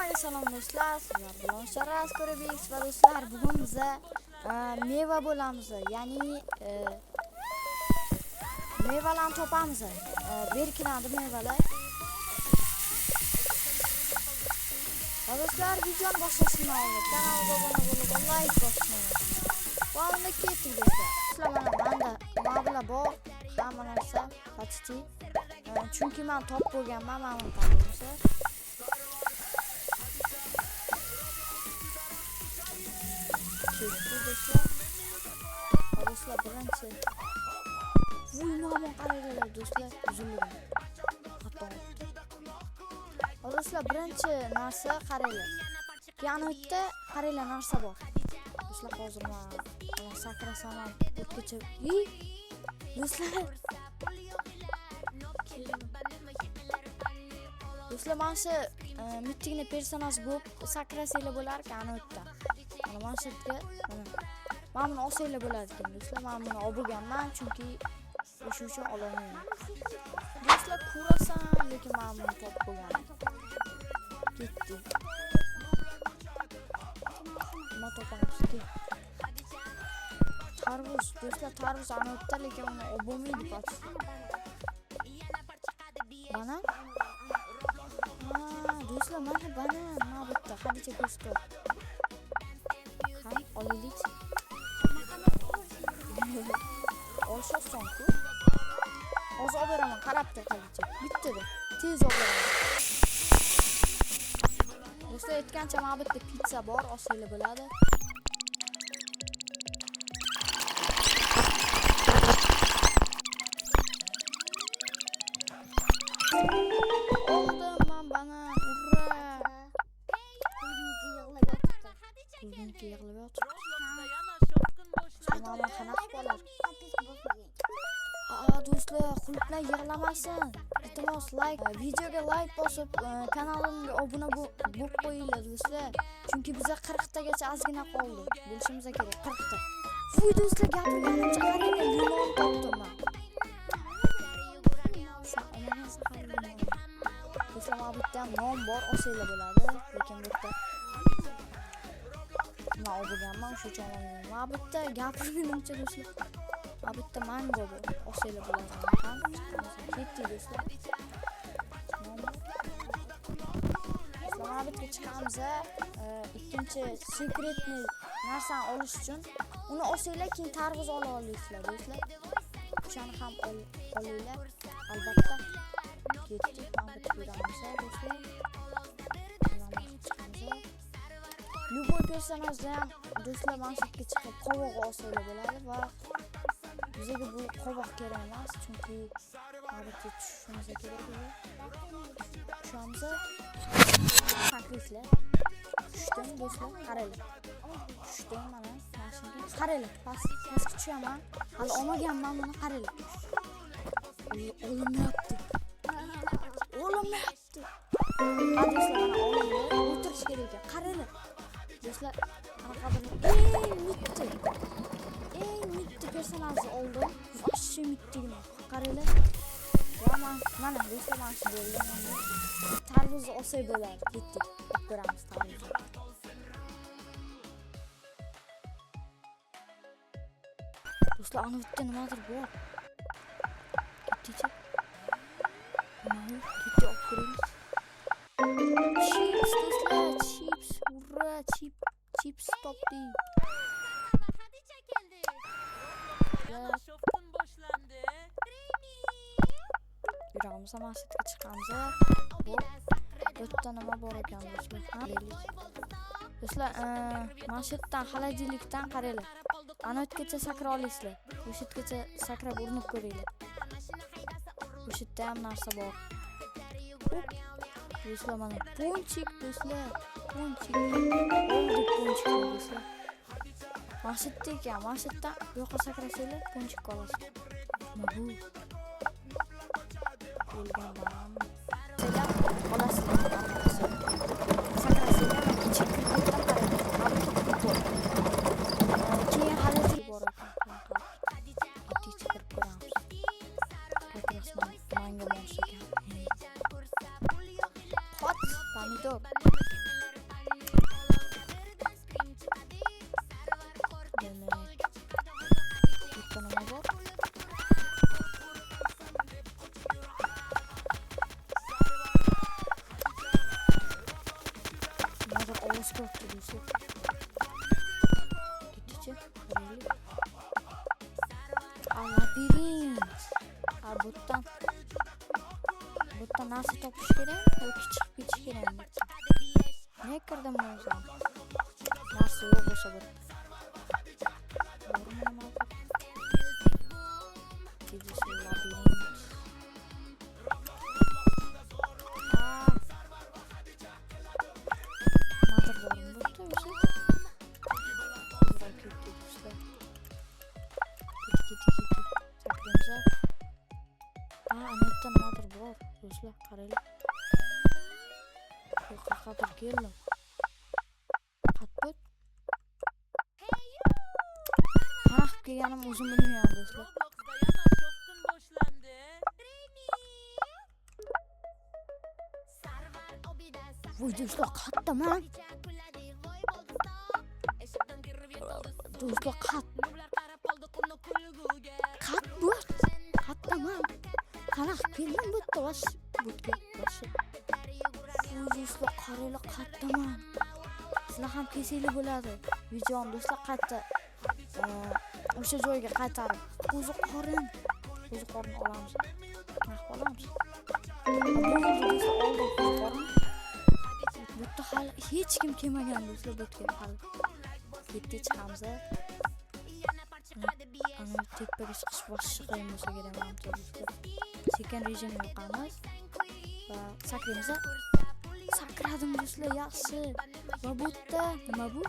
Hammaga salom do'stlar, sizlar bilan Sharaz Ko'rabek va do'stlar, bugun biza meva bo'lamiz, ya'ni mevalarni topamiz. Berkinadi mevalar. Va do'stlar, videoni boshlashdan oldin kanalga obuna bo'lib, like bosishni unutmang. Va unda ketdik do'stlar. Do'stlar, mana menda mabla bor, hamma narsa почти. Chunki men top bo'lganman, mana buni taniymiz. Do'stlar. Do'stlar, birinchi. Vuy, mana qaranglar do'stlar, uzilgan. Hatto. Do'stlar, birinchi narsa qaranglar. Yana yerda qaranglar narsa bor. Do'stlar, hozir men sakrasam ham o'tgacha. Do'stlar. Do'stlar, mana shu mittigina personaj bo'lib sakrasanglar bo'lar ekan ana yerda. Mana shu yerga mana buni olsanglar bo'ladi ekan do'stlar. Men buni olib bo'lganman, chunki o'sha uchun ola olmayman. Do'stlar, ko'rasan, lekin men buni topib bo'lganman. Ketdi. Nima topamiz? Tarvuz, do'stlar, tarvuz ana yerda, lekin uni olib bo'lmaydi почти. Banan? Ha, do'stlar, mana banan, mana bu yerda Hadicha ko'rsatdi. Ha, olaylik. Olish oson-ku. Hozir olib beraman, qarab tur Hadicha. Bittada. Tez olib beraman. Do'stlar, aytgancha mana bu yerda pitsa bor, olsanglar bo'ladi. Oldim men banan, ura! Bugungi yig'ilib yotibdi. Mana qanaqa qilib oladi? Do'stlar, qulflar yig'lamasin. Iltimos, like, videoga like bosib, kanalimga obuna bo'lib qo'yinglar do'stlar. Chunki biza 40 tagacha ozgina qoldi. Bo'lishimiz kerak 40 ta. Voy do'stlar, gapirganimcha qaranglar, limon topdim men. Do'stlar, mana bu yerda ham non bor, olsanglar bo'ladi, lekin bu yerda men olib bo'lganman, o'sha uchun olmayman. Mana bu yerda gapirganimcha do'stlar, mana bu yerda mango bor, olsanglar bo'ladi ham. Ketdik do'stlar. Mana bu yerga chiqamiz. Ikkinchi sekretni narsani olish uchun uni olsanglar, keyin tarvuz ola olasizlar do'stlar. O'shani ham olinglar albatta. Ketdik, mana bu yerga yuramiz do'stlar. Любой personajda ham do'stlar mana shu yerga chiqib qovoq olsanglar bo'ladi va bizga bu qovoq kerak emas, chunki mana bu yerga tushishimiz kerak edi. Tushamiz. Sakraysizlar. Tushdim do'stlar, qaranglar. Tushdim mana shunga. Qaranglar, pastga tushaman. Hali olmaganman buni, qaranglar. Olinmayapti. Olinmayapti. Ha do'stlar, mana olindi. O'tirish kerak ekan. Qaranglar. Do'stlar, qanaqadir eng mitti personajni oldim. Вообще mittigina. Qaranglar. Va mana do'stlar, mana shu bo'ldi. Tarvuzni olsak bo'ladi. Ketdik. Ko'ramiz tarvuzni. Do'stlar, ana yerda nimadir bor. Ketdikchi. Nima? Ketdik, olib ko'ramiz. Chips do'stlar, chips, ura, chips topdik. Hadicha keldi. Şofkun boşlandı. Yuramiz, masjidga chiqamiz. Bu yerda nima bor ekan do'stlar? Do'stlar, masjiddan, xolodilnikdan qaranglar. Ana o'tgacha sakra olasizlar. O'sha yergacha sakrab urinib ko'ringlar. O'sha yerda ham narsa bor. Do'stlar, mana ponchik do'stlar, ponchik. Oldik ponchikni do'stlar. Masjidda ekan, masjiddan bu yoqqa sakrasanglar ponchikka olasizlar. Nima bu? O'lgan banan. Sizlar olasizlar. Sakrasanglar ichiga kirib ketdim, qaranglar. Keyin hali bor ekan. Atiycha kirib ko'ramiz. Как раз manga mos ekan. Hot pomidor. Ovoz ko'ribdi, do'stlar. Ketdichi, qaraylik. A, labirint. A, bu yerdan narsa topish kerak yoki chiqib ketish kerakmi? Nega kirdim o'zi? Narsa yo'q bo'lsa bu yerda. Bormi nimadir? Ketishi labirint. A! Nimadir bormi bu yerda o'zi? Tezroq ketdik, do'stlar. Ketdik, ketdik, ketdik. Sakraymiz. A, ana yerda nimadir bor. Do'stlar, qaranglar. Yo'q, qayerqadir keldim. Qat bu? Qanaqa qilib kelganim o'zim bilmayman, do'stlar. Roblox'da yana shovqin boshlandi. Sarvar Obida. Voy, do'stlar, qayerdaman? Hadicha kuladi, voy bo'ldi stop. Eshikdan kirib yetoldi. Do'stlar, qat Nublar qarab qoldi qumni kulguga. Qat bu? Qayerdaman? Qanaqa qilib keldim bu yerda vosh? Bu yerga вообще. Voy, do'stlar, qaranglar, qayerdaman? Sizlar ham kelsanglar bo'ladi. Videoni, do'stlar, qayta o'sha joyga qaytarib. Qo'zi qorin. Qo'zi qorin olamiz. Nima qilib olamiz? Bo'ldi, do'stlar, oldim qo'zi qorin. Bu yerda hali hech kim kelmagan, do'stlar, bu yerga hali. Ketdik, chiqamiz. Ana tepaga chiqish вообще qiyin bo'lsa kerak manimcha, do'stlar. Sekin rejimni yoqamiz va sakraymiz. Sakradim, do'stlar, yaxshi. Va bu yerda nima bu?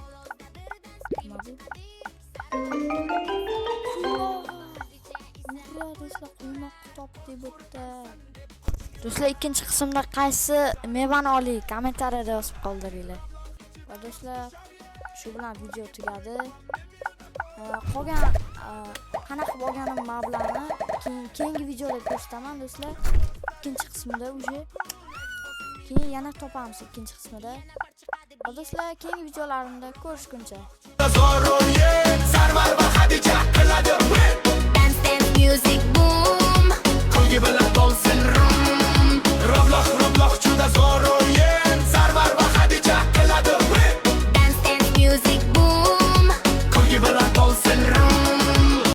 Nima bu? Quymoq! Ura, do'stlar, quymoq topdik bu yerda. Do'stlar, ikkinchi qismda qaysi mevani olaylik? Kommentariyada yozib qoldiringlar. Va do'stlar, shu bilan video tugadi. Qolgan qanaqa qilib olganim mablag'ni keyin keyingi videoda ko'rsataman, do'stlar. Ikkinchi qismida уже keyin yana topamiz ikkinchi qismida. Va do'stlar, keyingi videolarimda ko'rishguncha. Sarvar va Hadija qiladi. Dance, dance music.